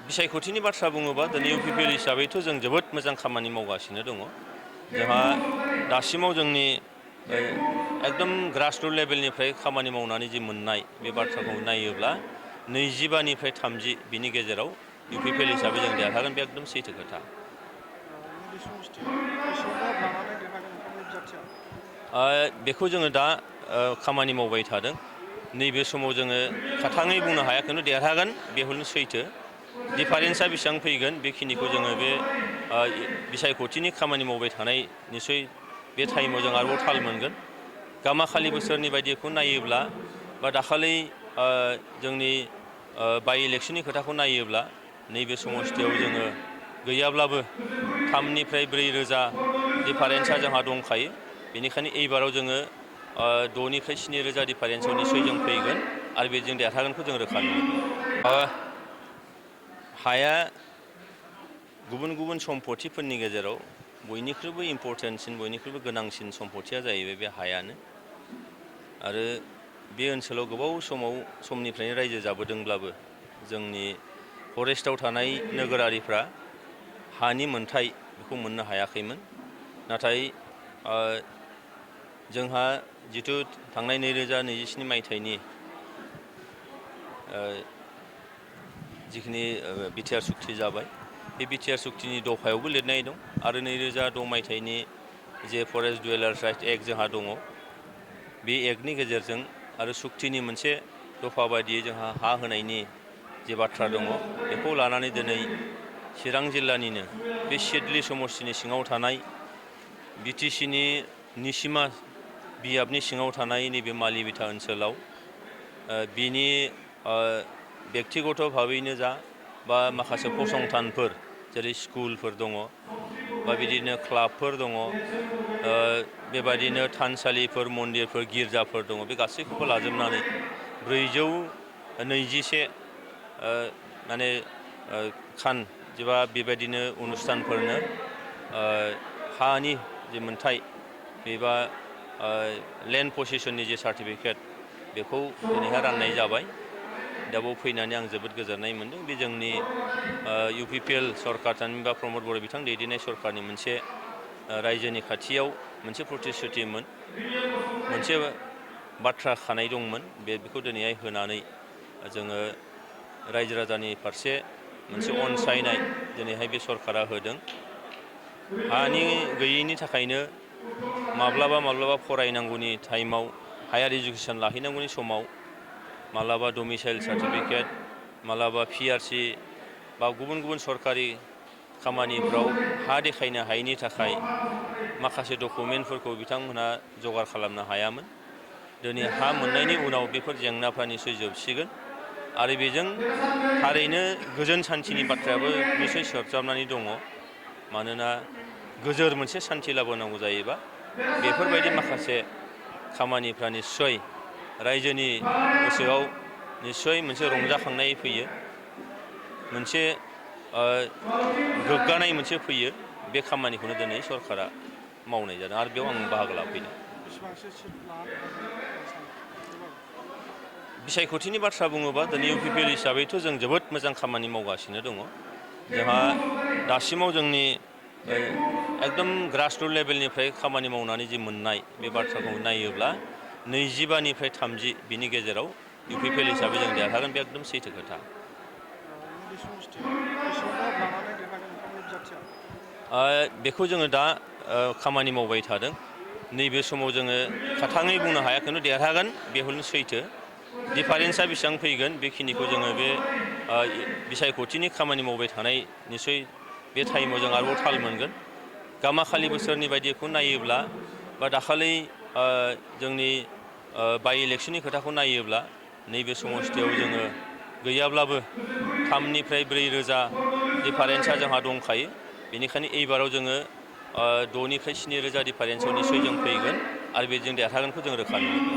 बिसायख'थिनि बाथ्रा बुङोबा दिनै इउपिपिएल हिसाबैथ' जों जोबोद मोजां खामानि मावगासिनो दङ। जोंहा दासिमाव जोंनि एकदम ग्रासरुट लेभेलनिफ्राय खामानि मावनानै जि मोननाय बे बाथ्राखौ नायोब्ला 25निफ्राय 30 बिनि गेजेराव इउपिपिएल हिसाबै जों देरहागोन, बे एकदम सैथो खोथा। नैबे समस्थियाव बेसेबां लाभ लानानै देरहागोन नोंथांनि बिजाथिया? बेखौ जोङो दा खामानि मावबाय थादों। नैबे समाव जोङो खाथाङै बुंनो हायाखैनो देरहागोन, बे हले सैथो। डिफारेन्सआ बेसेबां फैगोन बेखिनिखौ जोङो बे बिसायख'थिनि खामानि मावबाय थानाय निसय बे टाइमाव जों आरोबाव थाल मोनगोन। गामाखालि बोसोरनि बायदिखौ नायोब्ला बा दाखालि जोंनि बाइ इलेक्सननि खोथाखौ नायोब्ला नैबे समस्थियाव जोङो गैयाब्लाबो 3निफ्राय 4 रोजा डिफारेन्सआ जोंहा दंखायो। बेनिखायनो एइबाराव जोङो 6निफ्राय 7 रोजा डिफारेन्सआव निसय जों फैगोन आरो बेजों देरहागोनखौ जों रोखा नुहुरो। हाया गुबुन गुबुन सम्पथिफोरनि गेजेराव बयनिख्रुइबो इम्परटेन्टसिन, बयनिख्रुइबो गोनांसिन सम्पथिया जाहैबाय बे हायानो। आरो बे ओनसोलाव गोबाव समनिफ्रायनो रायजो जाबोदोंब्लाबो जोंनि फरेस्टआव थानाय नोगोरारिफ्रा हानि मोन्थाय बेखौ मोननो हायाखैमोन। नाथाय जोंहा जिथु थांनाय 2027 मायथाइनि जिखिनि बिटिआर सुक्ति जाबाय, बे बिटिआर सुक्तिनि दफायावबो लिरनाय दं आरो 2006 मायथाइनि जे फरेस्ट डुवेलार्स राइट एक्ट जोंहा दङ, बे एक्टनि गेजेरजों आरो सुक्तिनि मोनसे दफा बायदियै जोंहा हा होनायनि जे बाथ्रा दङ, बेखौ लानानै दिनै चिरां जिल्लानिनो बे सिडली समस्तिनि सिङाव थानाय बिटिसिनि निसिमा बियाबनि सिङाव थानाय नैबे मालिबिथा ओनसोलाव बिनि बेक्तिगत भाबैनो जा बा माखासे फसंथानफोर जेरै स्कुलफोर दङ बा बिदिनो क्लाबफोर दङ, बेबायदिनो थानसालिफोर, मन्दिरफोर, गिर्जाफोर दङ, बे गासैखौबो लाजोबनानै 421 माने खान जेबा बेबायदिनो अनुस्थानफोरनो हानि जे मोन्थाय बेबा लेन्ड पसिसननि जे सार्टिफिकेट बेखौ दिनैहाय राननाय जाबाय। दा बेयाव फैनानै आं जोबोद गोजोननाय मोनदों। बे जोंनि इउपिपिएल सरकार थामहिनबा प्रमद बर' बिथां दैदेननाय सरकारनि मोनसे रायजोनि खाथियाव मोनसे प्रतिश्रुतिमोन, मोनसे बाथ्रा खानाय दंमोन। बेखौ दिनैहाय होनानै जोङो रायजो राजानि फारसे मोनसे अनसायनाय दिनैहाय बे सरकारा होदों। हानि गैयैनि थाखायनो माब्लाबा फरायनांगौनि टाइमाव, हायार इडुकेसन लाहैनांगौनि समाव मालाबा डमिसाइल सार्टिफिकेट, मालाबा पिआरसि बा गुबुन गुबुन सरकारि खामानिफ्राव हा देखायनो हायैनि थाखाय माखासे डकुमेन्टफोरखौ बिथांमोनहा जगार खालामनो हायामोन। दिनै हा मोननायनि उनाव बेफोर जेंनाफ्रा निसय जोबसिगोन आरो बेजों थारैनो गोजोन सान्थिनि बाथ्रायाबो निसय सरजाबनानै दङ। मानोना गोजोर मोनसे सान्थि लाबोनांगौ जायोबा बेफोरबायदि माखासे खामानिफ्रा निस्सय रायजोनि गोसोआव निस्सय मोनसे रंजाखांनाय फैयो, मोनसे गोग्गानाय मोनसे फैयो। बे खामानिखौनो दिनै सरकारा मावनाय जादों आरो बेयाव आं बाहागो लाफैदों। बेसेबांसो सिट लाना देरहागोन होनना सानो एबार? बिसायख'थिनि बाथ्रा बुङोबा दिनै इउपिपिएल हिसाबैथ' जों जोबोद मोजां खामानि मावगासिनो दङ। जोंहा दासिमाव जोंनि एकदम ग्रासरुट लेभेलनिफ्राय खामानि मावनानै जि मोननाय बे बाथ्राखौ नायोब्ला 25निफ्राय 30 बिनि गेजेराव इउपिपिएल हिसाबै जों देरहागोन, बे एकदम सैथो खोथा। नैबे समस्थियाव बेसेबां लाभ लानानै देरहागोन नोंथांनि बिजाथिया? बेखौ जोङो दा खामानि मावबाय थादों। नैबे समाव जोङो खाथाङै बुंनो हायाखैनो देरहागोन, बे हले सैथो। डिफारेन्सआ बेसेबां फैगोन बेखिनिखौ जोङो बे बिसायख'थिनि खामानि मावबाय थानाय निसय बे टाइमाव जों आरोबाव थाल मोनगोन। गामाखालि बोसोरनि बायदिखौ नायोब्ला बा दाखालि जोंनि बाइ इलेक्सननि खोथाखौ नायोब्ला नैबे समस्थियाव जोङो गैयाब्लाबो 3निफ्राय 4 रोजा डिफारेन्सआ जोंहा दंखायो। बेनिखायनो एइबाराव जोङो 6निफ्राय 7 रोजा डिफारेन्सआव निसय जों फैगोन आरो बेजों देरहागोनखौ जों रोखा नुहुरो।